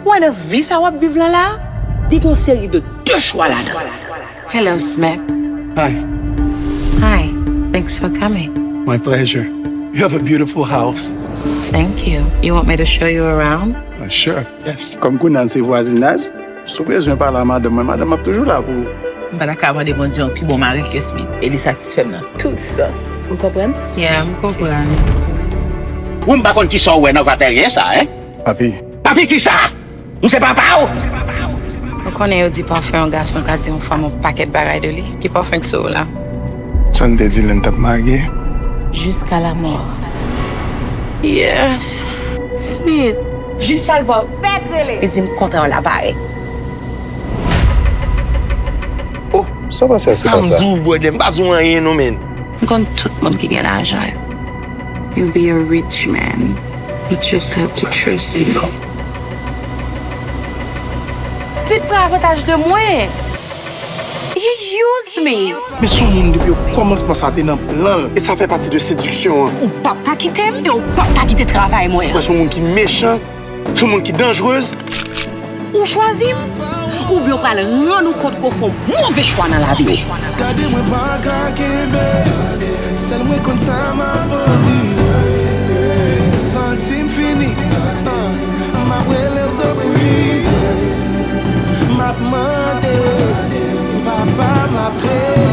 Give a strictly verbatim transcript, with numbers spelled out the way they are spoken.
Wè nan vi sa w ap viv lan la, li gen yon seri de de chwa ladan. Hello, Smith. Hi. Hi. Thanks for coming. My pleasure. You have a beautiful house. Thank you. You want me to show you around? Uh, sure, yes. Kòm kounye a n se vwazinaj, si w bezwen pale a madanm mwen, madanm ap toujou la pou ou. M pa ta ka mande Bondye yon pi bon mari ke Smith. E li satisfè m nan tout sans. Ou konprann? Yeah, m konprann. Ou m pa konn kisa w wè nan vateryen sa, en? Papi. Papi kisa? M se papa w? Ou konnen yo di pafè yon gason ka di yon fanm yon pakèt bagay de li. Ki pafè k sou ou la? Sa n te di lè n t ap marye. Jusqu'à la mort. Yes. Smith. Jis sa l vwa fèk rele. Li di m kontrè w la pare. Oh, sa pase ak Sa m di w, brother, m pa di w anyen non, men. M konn tout moun ki gen lajan yo. You be a rich man. You just have to trust me. Smith pran avantaj de mwen. He used me. Men se yon moun depi okòmansman sa te nan plan l. E sa fè pati de sediksyon an. Ou p ap ka kite m e ou p ap ka kite travay mwen. Mwen se yon moun ki mechan, se yon moun ki danjrez. Ou chwazi m, oubyen w pral rann ou kont ke w fè yon move chwa nan lavi w. Gade mwen pa ka kenbe. Sèl mwen konn sa m ap andire. Santi m fini. Ah, m ap rele w tanpri. M ap mande. Papa m ap rele.